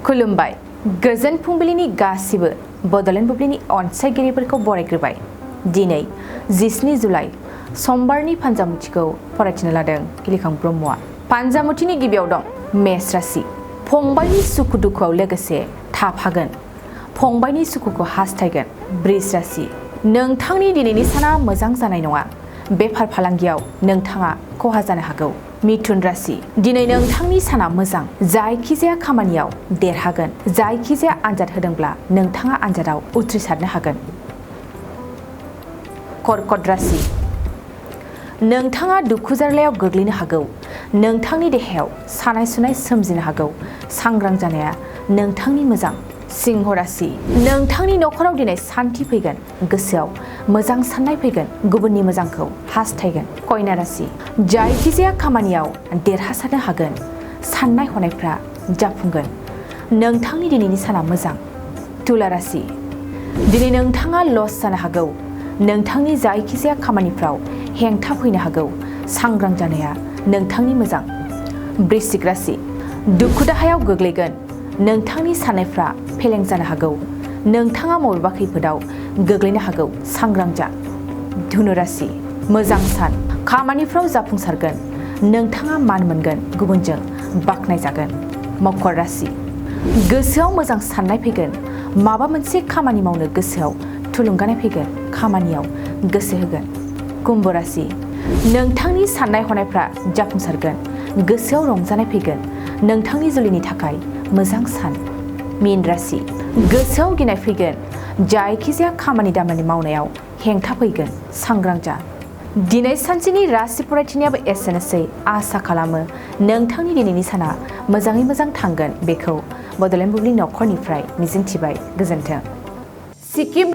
खुलुमबाय गोजोन फुंबिलिनि गासिबो बड'लेण्ड बुब्लिनि अनसायगिरिफोरखौ बरायग्रोबाय। दिनै 17 जुलाइ समबारनि फान्जामुथिखौ फरायथिनो लादों इलिखां ब्रह्मआ। फान्जामुथिनि गिबियाव दं मेष राशि। फंबायनि सुखु दुखुआव लोगोसे थाफागोन। फंबायनि सुखुखौ हास्थायगोन। बृष राशि। नोंथांनि दिनैनि साना मोजां जानाय नङा। बेफार फालांगियाव नोंथाङा खहा जानो हागौ। मिथुन राशि। दिनै नोंथांनि साना मोजां। जायखिजाया खामानियाव देरहागोन। जायखिजाया आनजाद होदोंब्ला नोंथाङा आनजादाव उथ्रिसारनो हागोन। कर्कट राशि। नोंथाङा दुखु जारलायाव गोग्लैनो हागौ। नोंथांनि देहायाव सानाय सुनाय सोमजिनो हागौ। सांग्रां जानाया नोंथांनि मोजां। सिंह राशि। नोंथांनि नखराव दिनै सान्थि फैगोन। गोसोआव मोजां साननाय फैगोन। गुबुननि मोजांखौ हास्थायगोन। कन्या राशि। जायखिजाया खामानियाव देरहासारनो हागोन। साननाय हनायफ्रा जाफुंगोन। नोंथांनि दिनैनि साना मोजां। तुला राशि। दिनै नोंथाङा लस जानो हागौ। नोंथांनि जायखिजाया खामानिफ्राव हेंथा फैनो हागौ। सांग्रां जानाया नोंथांनि मोजां। वृश्चिक राशि। दुखु दाहायाव गोग्लैगोन। नोंथांनि साननायफ्रा फेलें जानो हागौ। नोंथाङा बबेबा खैफोदाव गोग्लैनो हागौ। सांग्रां जा। धनु राशि। मोजां सान। खामानिफ्राव जाफुंसारगोन। नोंथाङा मान मोनगोन। गुबुनजों बाख्नायजागोन। मकर राशि। गोसोआव मोजां साननाय फैगोन। माबा मोनसे खामानि मावनो गोसोआव थुलुंगानाय फैगोन। खामानियाव गोसो होगोन। कुम्भ राशि। नोंथांनि साननाय हनायफ्रा जाफुंसारगोन। गोसोआव रंजानाय फैगोन। नोंथांनि जुलिनि थाखाय मोजां सान। मीन राशि। गोसोआव गिनाय फैगोन। जायखिजाया खामानि दामानि मावनायाव हेंथा फैगोन। सांग्रां जा। दिनै सानसेनि राशि फरायथिनायाबो एसेनोसै। आसा खालामो नोंथांनि दिनैनि साना मोजाङै मोजां थांगोन। बेखौ बड'लेण्ड बुब्लि नखरनिफ्राय मिजिंथिबाय। गोजोन्थों। सिक्किम